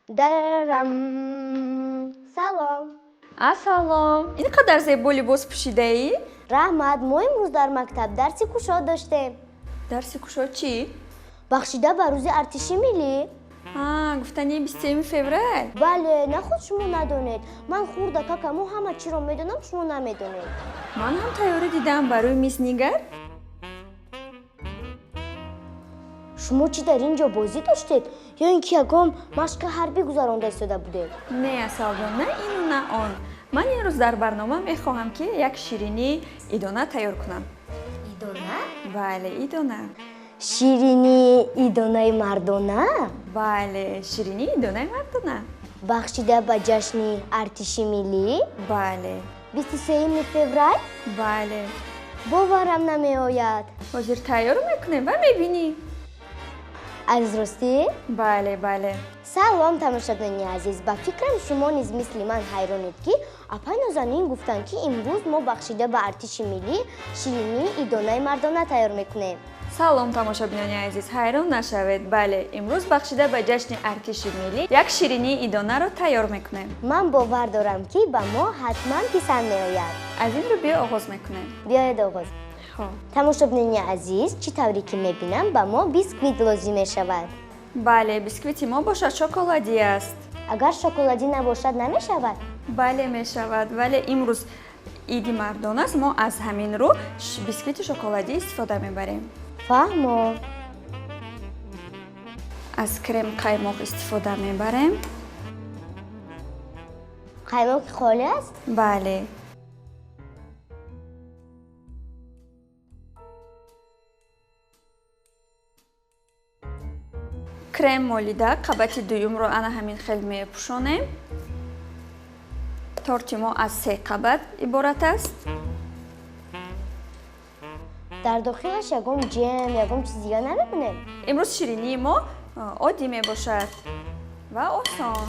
Дарам. Салом. Ассалом. Ин қадар зебо либос пӯшидаӣ? Раҳмат, мо имрӯз дар мактаб дарси кушод доштем. Дарси кушод чӣ? Бахшида ба рӯзи артиши миллӣ. Гуфтани 23 феврал? Бале, нахуд шумо надонед. Ман хурда какаму ҳама чиро медонам, шумо намедонед. Ман ҳам тайёрӣ дидам барои мисс Нигар. Шумо чӣ дар ин ҷо бозӣ доштед? Ё ин ки ягон машқи ҳарбӣ гузаронда истода будед? Не, Асалҷон, на ину на он. Ман имрӯз дар барнома мехоҳам, ки як ширинии идона тайёр кунам. Идона? Бале, идона. Ширинии идонаи мардона? Бале, ширинии идонаи мардона. Бахшида ба ҷашни артиши миллӣ? Бале. 23 феврал? Бале. Боварам намеояд. Ҳозир тайёр мекунем ва мебинӣ. Аз ростӣ? Бале, бале. Салом, тамошобинони азиз. Ба фикрам шумо низ мисли ман ҳайронед, ки апай Нозанин гуфтанд, ки имрӯз мо бахшида ба артиши миллӣ ширинии идонаи мардона тайёр мекунем. Салом, тамошобинони азиз, ҳайрон нашавед. Бале, имрӯз бахшида ба ҷашни артиши миллӣ як ширинии идонаро тайёр мекунем. Ман бовар дорам, ки ба мо ҳатман писанд меояд. Аз ин рӯ биё оғоз мекунем. Биёед оғоз. Тамошобинони азиз, чӣ тавре ки мебинам, ба мо бисквит лозим мешавад. Бале, бисквити мо бошад шоколадӣ аст. Агар шоколадӣ набошад, намешавад? Бале, мешавад, вале имрӯз иди мардон аст, мо аз ҳамин рӯ бисквити шоколадӣ истифода мебарем. Фаҳмо. Аз крем қаймоқ истифода мебарем. Қаймоқи холӣ аст? Бале. Крем молида қабати дуюмро ана ҳамин хел мепӯшонем. Торти мо аз 3 қабат иборат аст. Дар дохилаш ягон ҷем, ягон чиз дигар намебинем? Имрӯз ширинии мо оддӣ мебошад ва осон.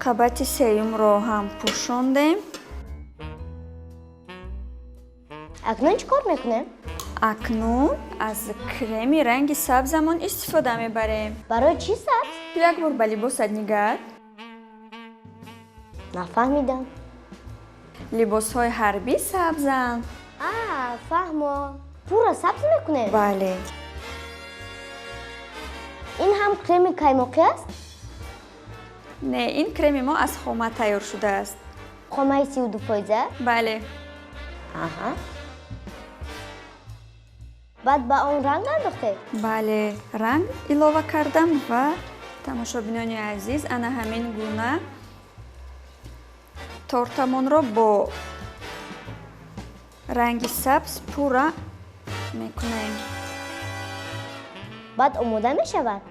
Қабати сеюмро ҳам пӯшондем. Акнун чӣ кор мекунем? Акнун аз креми ранги сабзамон истифода мебарем. Барои чӣ сабз? Ту як бор ба либосат нигар. Нафаҳмидам. Либосҳои ҳарбӣ сабзанд. Фаҳмо. Пурра сабз мекунем? Бале. Ин ҳам креми қаймоқӣ аст? Не, ин креми мо аз хома тайёр шудааст. Хомаи 32%? Бале. Аҳа. Баъд ба он ранг андохтед? Бале, ранг илова кардам ва тамошобинони азиз, ана ҳамин гуна тортамонро бо ранги сабз пурра мекунем. Баъд омода мешавад?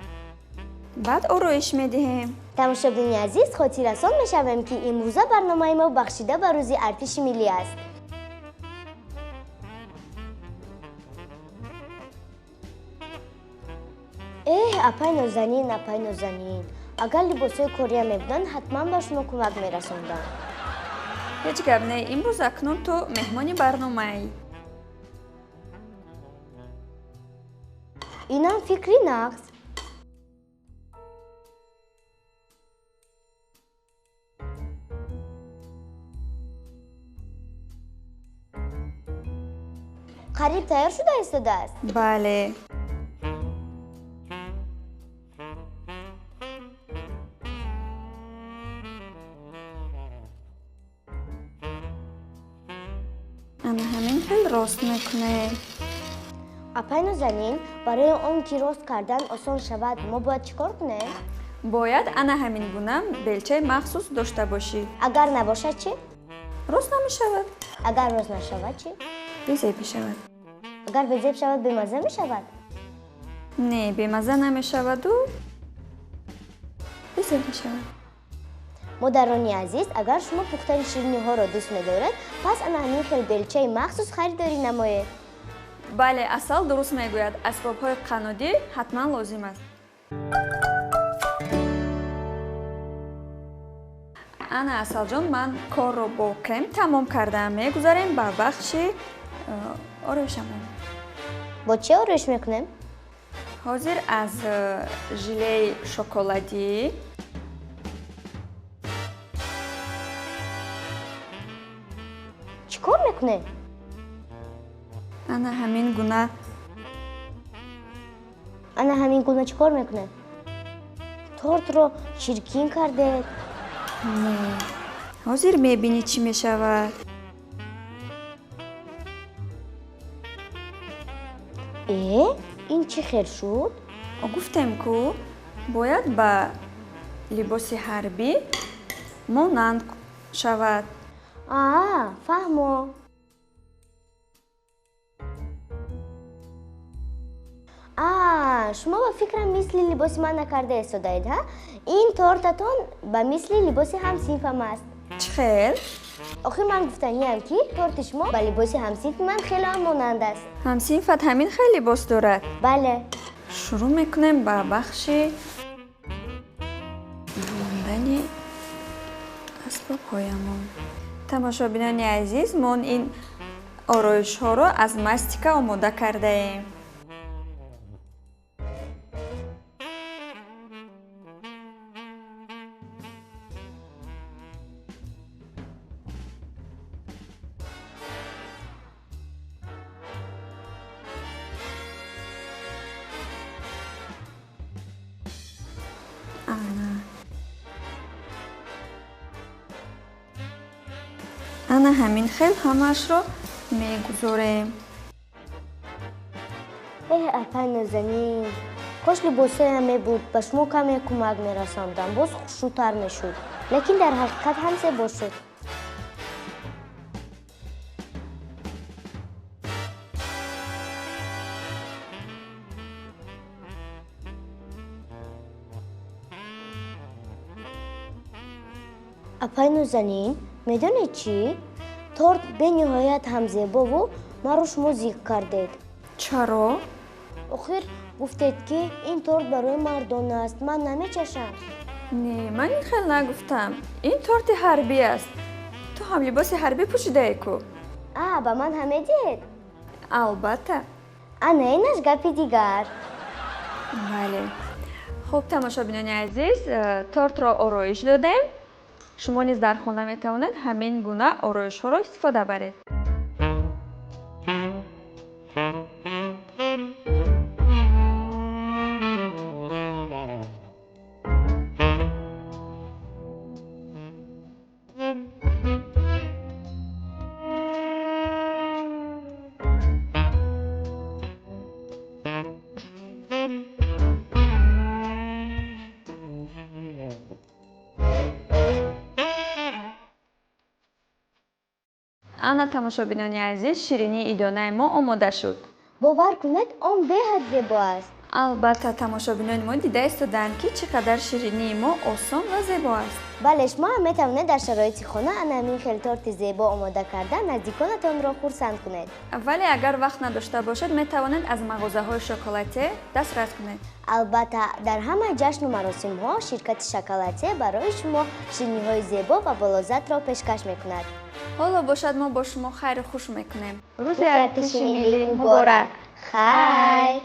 Баъд ороиш медиҳем. Тамошобинони азиз, хотиррасон мешавем, ки имрӯза барномаи мо бахшида ба рӯзи артиши миллӣ аст. Эҳ, апай Нозанин, апай Нозанин, агар либосҳои кория мебуданд, ҳатман ба шумо кӯмак мерасондам. Ҳеҷ гап не, имрӯз акнун ту меҳмони барномаӣ. Инам фикри нағз. Қариб тайёр шуда истодааст? Бале. Ана ҳамин хел рост мекунем. Апай Нозанин, барои он ки рост кардан осон шавад, мо бояд чӣ кор кунем? Бояд ана ҳамин гуна белчаи махсус дошта бошӣ. Агар набошад чӣ? Рост намешавад. Агар рост нашавад чӣ? Безеб мешавад. Агар безеб шавад, бемазза мешавад? Не, бемазза намешаваду безеб мешавад. Модарони азиз, агар шумо пухтани шириниҳоро дӯст медоред, пас ана ҳамин хел белчаи махсус харидорӣ намоед. Бале, Асал дуруст мегӯяд. Асбобҳои қаннодӣ ҳатман лозим аст. Ана, Асалҷон, ман корро бо крем тамом кардам. Мегузарем ба бахши ороишамон. Бо чӣ ороиш мекунем? Ҳозир аз желеи шоколадӣ чӣ кор мекунед? Ана ҳамин гуна. Ана ҳамин гуна чӣ кор мекунед? Тортро чиркин кардед. Не, ҳозир мебинӣ, чӣ мешавад. Э, ин чӣ хел шуд? Гуфтем, ку бояд ба либоси ҳарбӣ монанд шавад. А, фаҳмо. А, шумо ба фикрам мисли либоси ман накарда истодаед, ҳа? Ин тортатон ба мисли либоси ҳамсинфам аст. Чӣ хел? Охир ман гуфтаниям, ки торти шумо ба либоси ҳамсинфи ман хеле ҳам монанд аст. Ҳамсинфат ҳамин хел либос дорад? Бале. Шурӯъ мекунем ба бахши мондани асбобҳоямон. Тамошобинони азиз, мо ин ороишҳоро аз мастика омода кардаем. Ана ҳамин хел ҳамаашро мегузорем. Эҳ, апай Нозанин, кош либосҳоям мебуд, ба шумо каме кӯмак мерасондам, боз хушрӯтар мешуд, лекин дар ҳақиқат ҳам зебо шуд. Апай Нозанин, медонед чӣ? Торт бениҳоят ҳам зебову маро шумо зиқ кардед. Чаро? Охир гуфтед, ки ин торт барои мардон аст, ман намечашам. Не, ман ин хел нагуфтам. Ин торти ҳарбӣ аст. Ту ҳам либоси ҳарбӣ пӯшидаӣ ку. А, ба ман ҳам медиҳед? Албатта. Ана инаш гапи дигар. Бале. Хуб, тамошобинони азиз, тортро ороиш додем. Шумо низ дар хона метавонед ҳамин гуна ороишҳоро истифода баред. Ана, тамошобинони азиз, ширинии идонаи мо омода шуд. Бовар кунед, он беҳад зебо аст. Албатта, тамошобинони мо дида истодаанд, ки чӣ қадар ширинии мо осон ва зебо аст. Бале, шумо ҳам метавонед дар шароити хона ана ҳамин хел торти зебо омода карда, наздиконатонро хурсанд кунед. Вале агар вақт надошта бошед, метавонед аз мағозаҳои Шоколате дастрас кунед. Албатта, дар ҳама ҷашну маросимҳо ширкати Шоколате барои шумо шириниҳои зебо ва болоззатро пешкаш мекунад. Ҳоло бошад, мо бо шумо хайру хуш мекунем. Рӯзи Артиши миллӣ муборак! Хайр.